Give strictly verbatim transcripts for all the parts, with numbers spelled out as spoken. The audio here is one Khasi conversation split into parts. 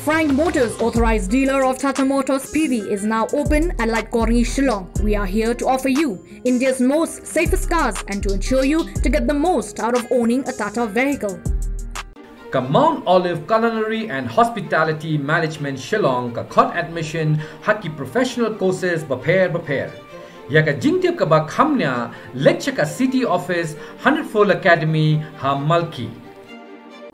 Prime Motors, authorized dealer of Tata Motors P V, is now open at Laitkor Ni, Shillong. We are here to offer you India's most safest cars and to ensure you to get the most out of owning a Tata vehicle. Ka Mount Olive Culinary and Hospitality Management Shillong ka khot admission ha ki professional courses bapher bapher. Ïa ka jingtip kaba kham nia, leit sha ka City Office, Hundred Fold Academy, ha Malki.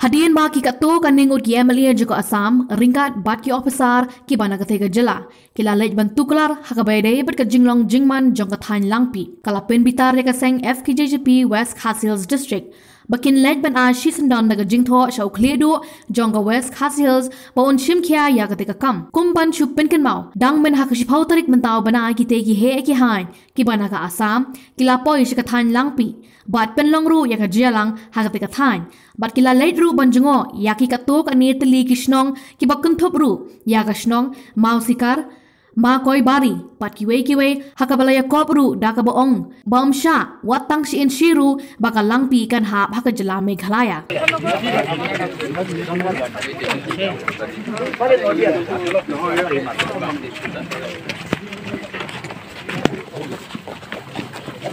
Hadien ba ki katto katne ngut ki M L A jong ka Assam, ryngkat bad ki ophisar kiba na katei ka jylla, ki la leit ban tuklar ha kaba ïadei bad ka jinglong jingman jong ka thaiñ Langpih, ka la pynbitar ïa ka seng F K J G P West Khasi Hills District, ba kin leit ban ai shisyndon da ka jingthoh sha u khlieh duh jong ka West Khasi Hills ba un shim khia ïa katei ka kam. Kum ban shu pynkynmaw, dang mynha ka shiphew tarik mynta u bnai, kitei ki heh ki haiñ kiba na ka Assam ki la poi sha ka thaiñ Langpih bad pynlong ruh ïa ka jingïalang ha katei ka thaiñ, bad ki la leit ruh ban jngoh ïa ki katto katne tylli ki shnong kiba kynthup ruh ïa ka shnong Mawsikar, Makoibari bad kiwei kiwei, ha kaba la ïakop ruh da kaba ong ba ym shah wat tang shi inshi ruh ba ka Langpih kan hap ha ka jylla Meghalaya.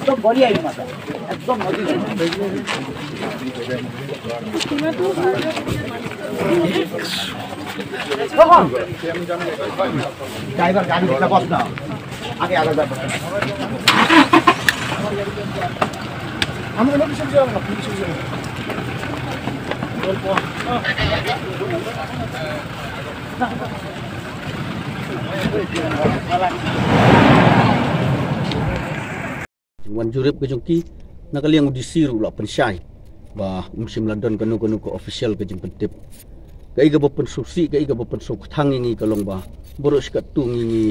একদম বলিয়াই মাথা, একদম নদী। ড্রাইভার গাড়ি দিতে বস না, আগে আগে যাবো। আমরা লোক সব যাবো না, পুলিশ সব যাবো। Wan jurip ka jong ki, na ka liang u D C ruh la pynshai ba um shym la don kano kano ka official ka jingpyntip. Kaei kaba pynsngewsih, kaei kaba pynsngewkthang ïa ngi ka long ba baroh shi katto ngi, ngi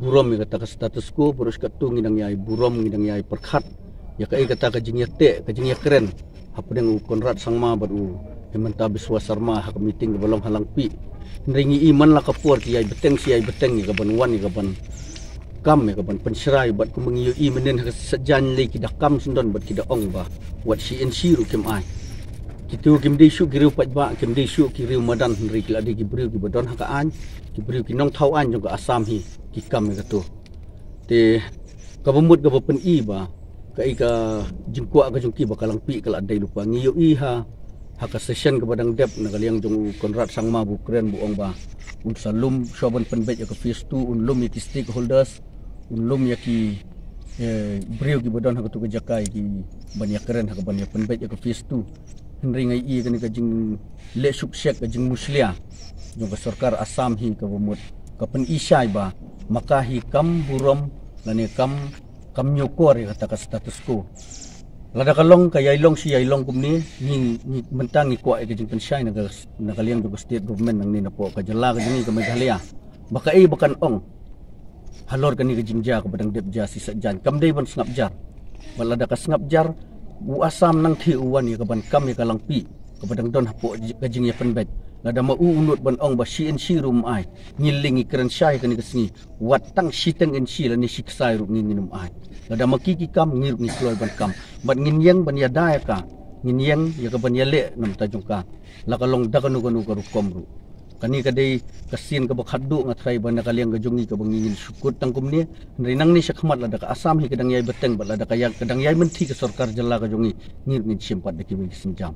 burom ïa kata ka status quo, baroh shi katto ngi dang ïai burom, ngi dang ïai pyrkhat ïa kaei kata ka jingïateh, ka jingïakren hapdeng u Conrad Sangma bad u Himanta Biswa Sarma ha ka meeting kaba long ha Langpih. Hynrei ngi i man la ka por ki ïai bteng shi ïai bteng ïa kaban wan, ïa kaban kam, ïa kaban pynshrai, bad kumba ngi ïohi mynnin ha ka Saitjaiñ lei ki da kam syndon bad ki da ong ba wat shi inshi ruh kim ai. Kito kim dei shuh ki riew paidbah, kim dei shuh ki riew madan, hynrei ki la dei ki briew kiba don ha ka aiñ, ki briew ki nongthaw aiñ jong ka Assam hi ki kam ïa kato. Te kaba mut kaba pyni ba kaei ka jingkwah ka jong ki ba ka Langpih ka la dei lypa. Ngi ïohi ha, ha ka session kaba dang dep na ka liang jong u Conrad Sangma ba u kren, ba u ong ba un sa lum, shuwa ban pynbeit ïa ka phase two, un lum ïa ki stakeholders, un lum ïa ki, eh, briew kiba don ha kato ka jaka ïa ki ban ïakren ha kaban ïa pynbeit ïa ka phase two. Hynrei nga ïohi kane ka jingleh shukshek, ka jingmushlia jong ka sorkar Assam hi kaba mut ka pyni shai ba ma ka hi kam burom lane kam, kam ñiewkor ïa kata ka status quo. Lada ka long, ka ïai long shi ïai long kumne, ngi, ngi mynta ngi kwah ïa ka jingpynshai na ka, na ka liang jong ka state government nangne napoh ka jylla ka jong ngi ka Meghalaya, ba kaei ba kan ong halor kane ka jingjia kaba dang dep jia shi Saitjaiñ. Kam dei ban sngap jar. Bad lada ka sngap jar, u Assam nangthie u wan ïa kaban kam ïa ka Langpih kaba dang don hapoh ka jingïapynbeit. Lada ma u u nud ban ong ba shi inshi ruh um ai, ngi lei ngi kren shai kane ka sngi, wat tang shiteng inshi lane shi ksai ruh ngi ngin ym ai. Lada ma ki ki kam, ngi ruh ngi kloi ban kam. Bad ngin ïeng ban ïada ïa ka, ngin ïeng ïa kaban ïaleh na bynta jong ka, la ka long da kano kano ka rukom ruh. Kane ka dei ka sien kaba khatduh, nga tharai ba na ka liang ka jong ngi kaba ngi ngin shu kut tang kumne. Hynrei nangne shakhmat lada ka Assam hi ka dang ïai bteng bad lada ka ïa, ka dang ïai mynthi ka sorkar jylla ka jong ngi, ngi ruh ngin shim pat da kiwei ki sienjam.